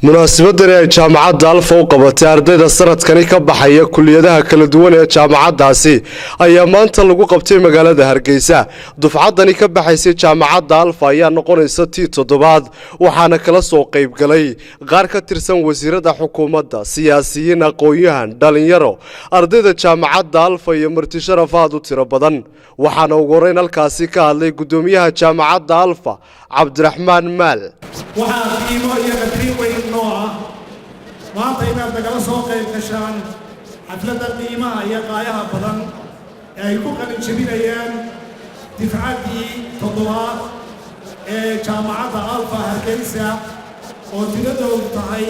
Munaasabadani ay Jaamacadda Alfa u qabatay ardayda sanadkani ka baxaya kuliyadaha kala duwan ee jaamacaddaasi ayaa maanta lagu qabtay magaalada Hargeysa. Dufcaddani ka baxaysay Jaamacadda Alfa ayaa noqonaysa tii toddobaad, waxaana kala soo qaybgalay qaar ka tirsan wasiirada xukuumadda, siyaasiyiin, aqoon-yahan, dhalinyaro, ardayda Jaamacadda Alfa iyo marti sharaf aad u tiro badan. Waxaana ugu horeyn halkaasi ka hadlay guddoomiyaha Jaamacadda Alfa, Cabdiraxmaan Maal. Waxaa qiimo iyo qadrin weyn noo ah maanta inaad nagala soo qayb gashaan xafladda qiimaha iyo qaayaha badan ee ay ku qalin jebinayaan difcaddii toddobaad ee Jaamacadda Alfa Hargeysa, oo tiradoodu tahay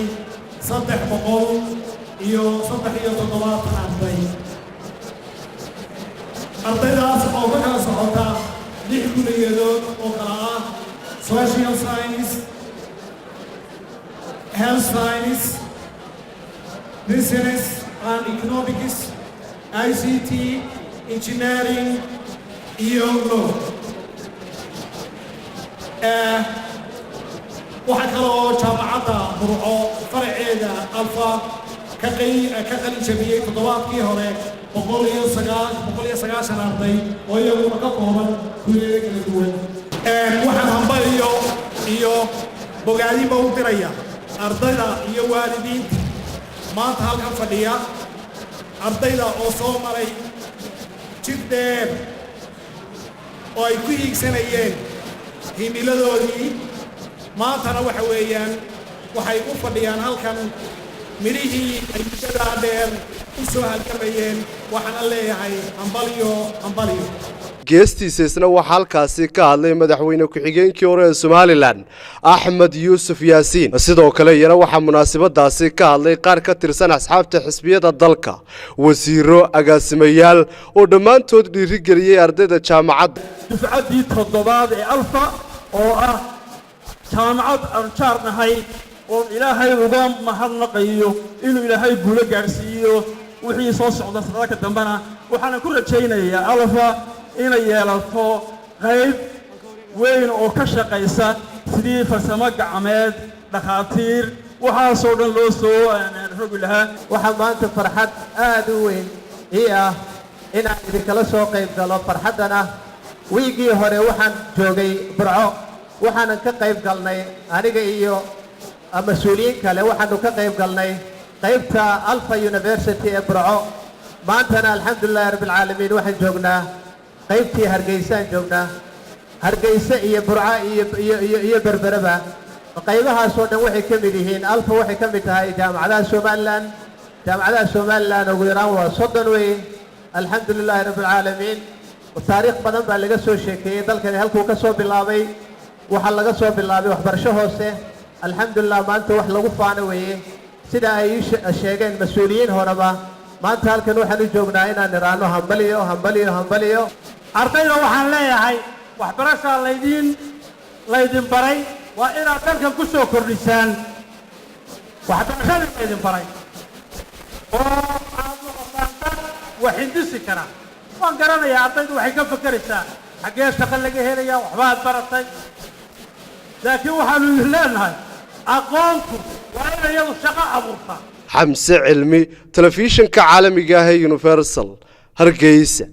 373 arday. Ardaydaas oo ka kala socota lix kuliyadood oo kala ah social science, health science, business and economics, ICT, engineering iyo law. Waxaa kale oo Jaamacadda Burco faraceeda Alfa ka qalin jabiyey toddobaadkii hore 190 arday oo iyaguna ka kooban kuliyado kala duwan. Waxaan hambaliyo iyo bogaadinba u diraya ardayda iyo waalidiinta maanta halkan fadhiya. Ardayda oo soo maray jid dheer oo ay ku hiigsanayeen himiladoodii, maantana waxa weeyaan waxay u fadhiyaan halkan midhihii ay muddadaa dheer u soo halgamayeen. Waxaana leeyahay hambalyo, hambalyo. Geestiisa isna waxaa halkaasi ka hadlay madaxweyne ku-xigeenkii hore ee Somaliland, Axmed Yuusuf Yaasiin. Sidoo kale iyana waxaa munaasabadaasi ka hadlay qaar ka tirsan asxaabta xisbiyada dalka, wasiiro, agaasimayaal oo dhammaantood dhiirigeliyey ardayda jaamacadda. Dufcaddii toddobaad ee Alfa, oo ah jaamacad aan jaar nahay, oon Ilaahay uga mahadnaqayo inuu Ilaahay guulo gaadhsiiyo wixii soo socda sanadka dambena. Waxaana ku rajaynayaa Alfa inay yeelato qayb weyn oo ka shaqaysa sidii farsamo gacmeed, dhakhaatiir, waxaasoo dhan loo soo rogi lahaa. Waxaa maanta farxad aad u weyn ii ah inaan idinkala soo qayb galo farxaddan ah. Wiiggii hore waxaan joogay Burco, waxaanan ka qayb galnay aniga iyo mas-uuliyiin kale, waxaanu ka qayb galnay qaybta Alfa University ee Burco. Maantana, alxamdulilahi rabbi alcaalamiin, waxaan joognaa qaybtii Hargeysaan joognaa. Hargeyse iyo Burco iyo Berbereba, qaybahaasoo dhan waxay ka mid yihiin Alfa, waxay ka mid tahay jaamacadaha Somaliland. Jaamacadaha Somaliland ugu yaraan waa 30 weeye. Alxamdu lilaahi rabbi alcaalamiin, taariikh badan baa laga soo sheekeeyey dalkani halkuu ka soo bilaabay. Waxaa laga soo bilaabay waxbarasho hoose. Alxamdulilah, maanta wax lagu faano weeye. Sida ay ii sheegeen mas-uuliyiin horeba, maanta halkan waxaan u joognaa inaan idhaahno hambaliyo, hambaliyo, hambaliyo. Ardayda waxaan leeyahay, waxbarashaa laydin baray, waa inaad dalkan ku soo kordhisaan waxbarashadii laydin baray oo aad noqotaan dad wax hindisi kara. Waan garanayaa, ardaydu waxay ka fekeraysaa xaggee shaqo laga helayaa, waxbaad baratay, laakiin waxaanu idin leenahay aqoontu waa in iyadu shaqo abuurtaa. Xamse Cilmi, telefishinka caalamiga ah ee Universal, Hargeysa.